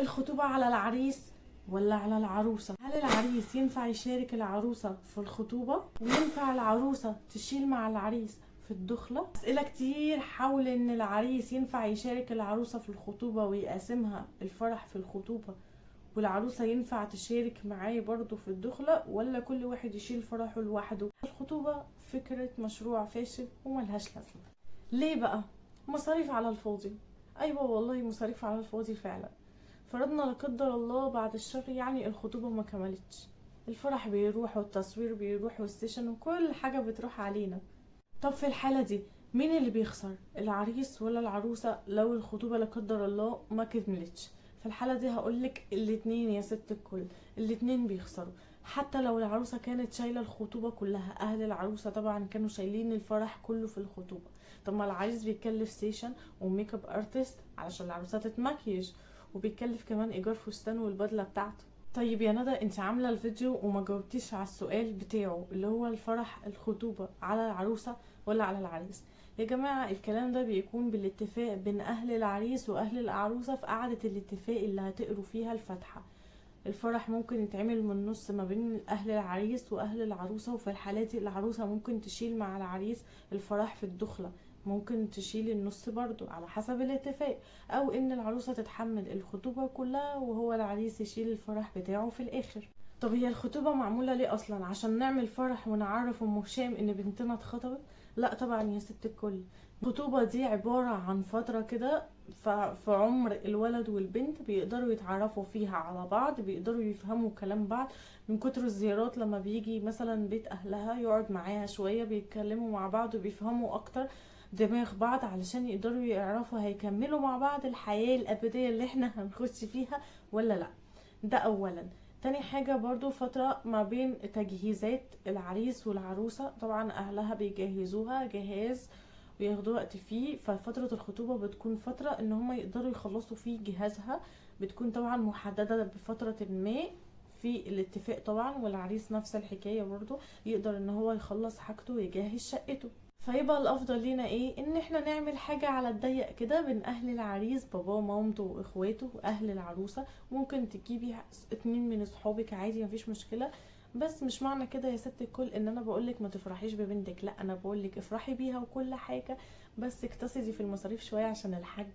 الخطوبة على العريس ولا على العروسة؟ هل العريس ينفع يشارك العروسة في الخطوبة؟ وينفع العروسة تشيل مع العريس في الدخلة؟ أسئلة كتير حول إن العريس ينفع يشارك العروسة في الخطوبة ويقاسمها الفرح في الخطوبة، والعروسة ينفع تشارك معاه برضو في الدخلة، ولا كل واحد يشيل فرحه لوحده؟ الخطوبة فكرة مشروع فاشل وملهاش لازمة. ليه بقى؟ مصاريف على الفاضي. أيوة والله مصاريف على الفاضي فعلا. فرضنا لا قدر الله بعد الشر يعني الخطوبة ما كملتش، الفرح بيروح والتصوير بيروح وال session وكل حاجة بتروح علينا. طب في الحالة دي مين اللي بيخسر، العريس ولا العروسة لو الخطوبة لا قدر الله ما كملتش؟ في الحالة دي هقولك الاتنين يا ست الكل، الاتنين بيخسروا. حتى لو العروسة كانت شايلة الخطوبة كلها، أهل العروسة طبعا كانوا شايلين الفرح كله في الخطوبة. طب ما العريس بيتكلف session و makeup artist علشان العروسة تتمكيج، وبيتكلف كمان ايجار فستان والبدلة بتاعته. طيب يا ندى انت عاملة الفيديو وما جاوبتيش على السؤال بتاعه اللي هو الفرح الخطوبة على العروسة ولا على العريس. يا جماعة الكلام ده بيكون بالاتفاق بين اهل العريس واهل العروسة في قعدة الاتفاق اللي هتقروا فيها الفاتحة. الفرح ممكن يتعمل من النص ما بين اهل العريس واهل العروسة، وفي الحالات دي العروسة ممكن تشيل مع العريس الفرح في الدخلة، ممكن تشيل النص برضو على حسب الاتفاق، او ان العروسة تتحمل الخطوبة كلها وهو العريس يشيل الفرح بتاعه في الاخر. طب هي الخطوبة معمولة ليه اصلا؟ عشان نعمل فرح ونعرف ام هشام ان بنتنا اتخطبت؟ لا طبعا يا ست الكل. الخطوبة دي عبارة عن فترة كده في عمر الولد والبنت بيقدروا يتعرفوا فيها على بعض، بيقدروا يفهموا كلام بعض من كتر الزيارات. لما بيجي مثلا بيت اهلها يقعد معاها شوية، بيتكلموا مع بعض وبيفهموا اكتر دماغ بعض علشان يقدروا يعرفوا هيكملوا مع بعض الحياة الأبدية اللي احنا هنخش فيها ولا لا. ده أولا. تاني حاجة برضو فترة ما بين تجهيزات العريس والعروسة، طبعا أهلها بيجهزوها جهاز وياخدوا وقت فيه، ففترة الخطوبة بتكون فترة ان هما يقدروا يخلصوا فيه جهازها، بتكون طبعا محددة بفترة ما في الاتفاق طبعا. والعريس نفس الحكاية برضو يقدر ان هو يخلص حاجته ويجهز شقته. فيبقى الافضل لينا ايه؟ ان احنا نعمل حاجة على الضيق كده بين اهل العريس، باباه ومامته واخواته واهل العروسة. ممكن تجيبي 2 من اصحابك عادي مفيش مشكلة، بس مش معنى كده يا ست الكل ان انا بقولك ما تفرحيش ببنتك، لا انا بقولك افرحي بيها وكل حاجة، بس اقتصدي في المصاريف شوية عشان الحاج